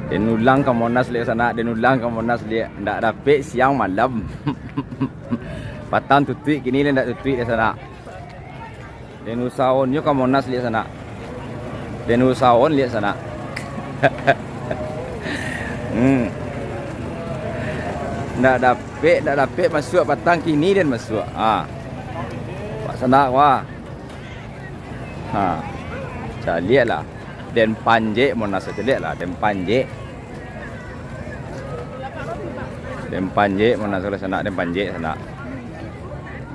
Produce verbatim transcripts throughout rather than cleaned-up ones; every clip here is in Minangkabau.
Den ulang ka Monas liak sanak, den ulang ka Monas liak. Ndak dapek siang malam. Patang tutuik, kini lai ndak tutuik liak sanak. Den usahoan nyo ka Monas liak sanak. Den usahoan liak sanak. Hmm. Ndak dapek, ndak dapek masuak patang, kini den masuak. Ha. Pak sanak wah. Ha. Caliak lah. Den panjek Monas, caliak lah, den panjek. Den panjek Monas liak sanak, den panjek sanak.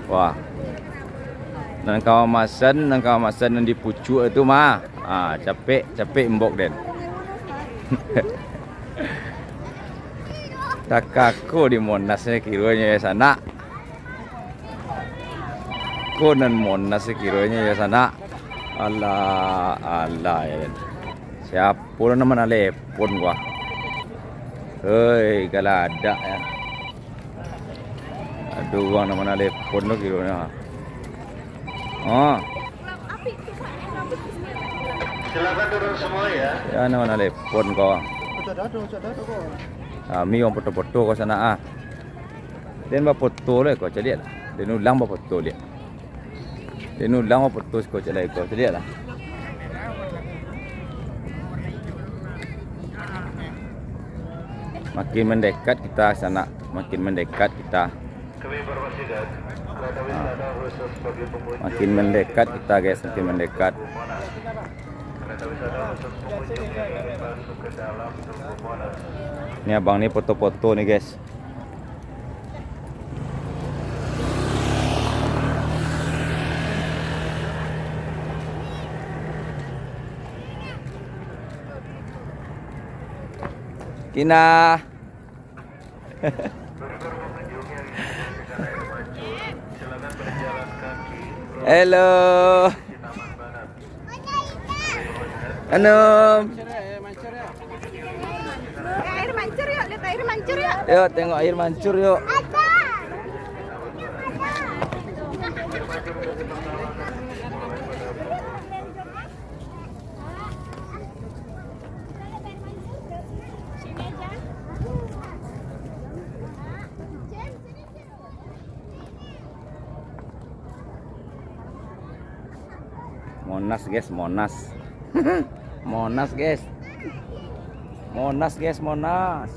Wah. Nan ka mamasan, nan ka mamasan nan di pucuak tu mah. Ha, capek, capek imbok den. Takako di Monas ni kironyo yo sanak. Ko nan Monas ni kironyo yo sanak. Alah, alah yo. Siapo lah nan manalepon ko ah? Hei, galadak yo. Aduh, urang nan manalepon tu kironyo. Ah. Silakan turun semua ya. Ya, nan manalepon ko. Kami urang foto-foto ko sanak ah. Den bafoto lah ko, caliak lah. Den ulang bafoto liak. Den ulang bafoto siko, caliak ko, caliak lah. Makin mendekat kita sanak, makin mendekat kita. Kami informasikan, kereta wisata khusus bagi pengunjung. Makin mendekat kita, guys, makin mendekat. Kereta wisata khusus pengunjung yang ingin masuk ke dalam Tugu Monas. Ni abang ni foto-foto ni, guys. Kina. Hello. Anu. Air mancur yuk, lihat air mancur yuk. Yuk, tengok air mancur yuk. Monas, guys, Monas. Monas, guys. Monas, guys, Monas.